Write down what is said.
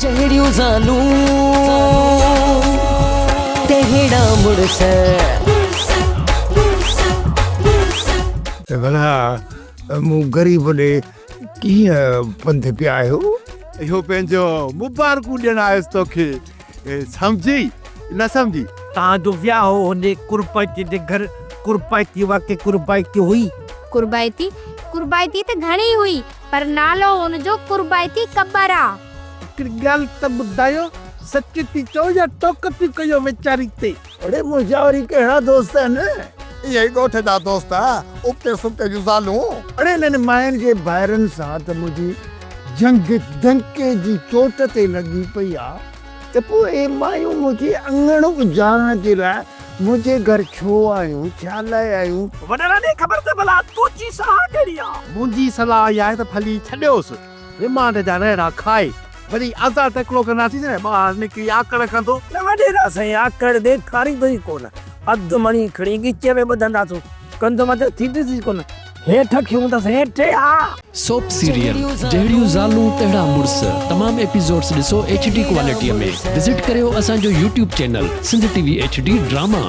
جهڙيون زالون تهڙا مڙس. ته ڀلا مون غريب ڏي ڪيئن پنڌ پيا آهيو؟ اهو پنهنجو مبارڪون ڏيڻ آيس توکي سمجهي نه سمجهي. تان جو ويا هو هن قربائتي جي گهر قربائتي واقعي قربائتي هئي. قربائتي قربائتي ته گهڻي هئي پر نالو هن جو قربائتي قبر آ. هڪڙي ڳالهه ته ٻڌايو سچ ٿي چئو يا ٽوڪ ٿي ڪيو ويچاري تي. اڙي منهنجا وري ڪهڙا دوست آهن. اهي ئي ڳوٺ جا دوست، ابتي سبتي جون زالون. اڙي انهن ماين جي ڀائرن سان ته منهنجي جنگ ڊنڪي جي چوٽ تي لڳي پئي آ ته پوء اهي مايون منهنجي اڱڻ اجاڙڻ جي لاء منهنجي گهر ڇو آيون، ڇا لاء آيون؟ وڏڙا ڏي خبر ته ڀلا تنهنجي صلاح ڪهڙي آ؟ منهنجي صلاح اها آهي ته ڀلي ڇڏيوس. رمانڊ جا رهڙا کائي وري آزاد تڪڙو ڪنداسين نه ٻاهر نڪري آڪڙ ڪندو. نه وڏيرا سائين آڪڙ ڏيکاريندو ئي ڪونه. اڌ مڻي کڻي ڳچيء ۾ ٻڌنداسون. ڪنڌ مٿي ٿيندس ئي ڪونه. هيٺ اکيون هوندس هيٺ ها. سوپ سيريل جهڙيون زالون تهڙا مڙس تمام ايپيسوڊس ڏسو ايڇ ڊي ڪوالٽي ۾ وزٽ ڪريو اسان جو YouTube channel Sindh T V H D drama.